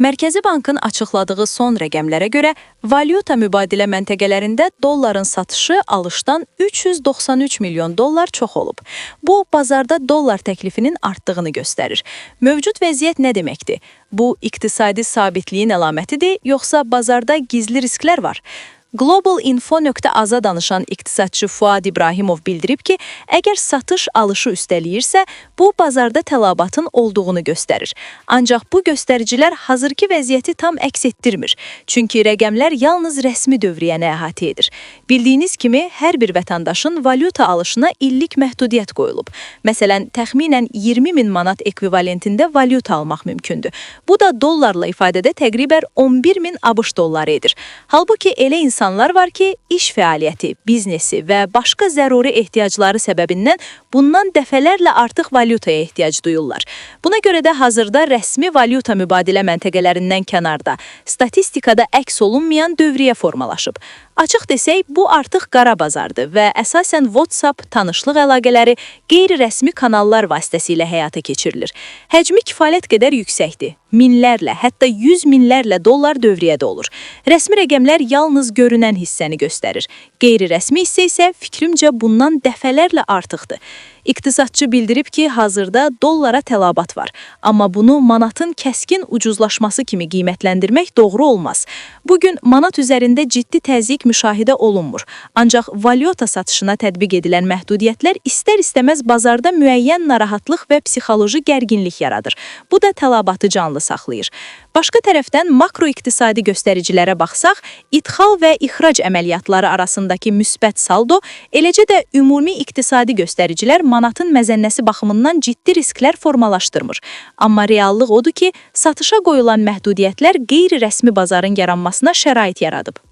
Mərkəzi Bankın açıqladığı son rəqəmlərə görə valyuta mübadilə məntəqələrində dolların satışı alışdan 393 milyon dollar çox olub. Bu, bazarda dollar təklifinin artdığını göstərir. Mövcud vəziyyət nə deməkdir? Bu, iqtisadi sabitliyin əlamətidir, yoxsa bazarda gizli risklər var? Globalinfo.az-a danışan iqtisadçı Fuad İbrahimov bildirib ki, əgər satış alışı üstələyirsə, bu bazarda tələbatın olduğunu göstərir. Ancaq bu göstəricilər hazırki vəziyyəti tam əks etdirmir. Çünki rəqəmlər yalnız rəsmi dövriyyəni əhatə edir. Bildiyiniz kimi, hər bir vətəndaşın valyuta alışına illik məhdudiyyət qoyulub. Məsələn, təxminən 20 min manat ekvivalentində valyuta almaq mümkündür. Bu da dollarla ifadədə təqribən 11 min ABŞ dolları edir. Halbuki elə insanlar var ki, iş fəaliyyəti, biznesi və başqa zəruri ehtiyacları səbəbindən bundan dəfələrlə artıq valyutaya ehtiyac duyurlar. Buna görə də hazırda rəsmi valyuta mübadilə məntəqələrindən kənarda statistikada əks olunmayan dövriyyə formalaşıb. Açıq desək, bu artıq qara bazardır və əsasən WhatsApp, tanışlıq əlaqələri, qeyri-rəsmi kanallar vasitəsilə həyata keçirilir. Həcmi kifayət qədər yüksəkdir. Minlərlə, hətta yüz minlərlə dollar dövriyyədə olur. Rəsmi rəqəmlər yalnız görünən hissəni göstərir. Qeyri-rəsmi hissə isə fikrimcə bundan dəfələrlə artıqdır. İqtisadçı bildirib ki, hazırda dollara tələbat var. Amma bunu manatın kəskin ucuzlaşması kimi qiymətləndirmək doğru olmaz. Bugün manat üzərində ciddi təzyiq müşahidə olunmur. Ancaq valyuta satışına tətbiq edilən məhdudiyyətlər istər-istəməz bazarda müəyyən narahatlıq və psixoloji gərginlik yaradır. Bu da tələbatı canlı saxlayır. Başqa tərəfdən makroiqtisadi göstəricilərə baxsaq, idxal və ixrac əməliyyatları arasındakı müsbət saldo, eləcə də ümumi iqtisadi göstəricilər manatın məzənnəsi baxımından ciddi risklər formalaşdırmır. Amma reallıq odur ki, satışa qoyulan məhdudiyyətlər qeyri-rəsmi bazarın yaranmasına şərait yaradıb.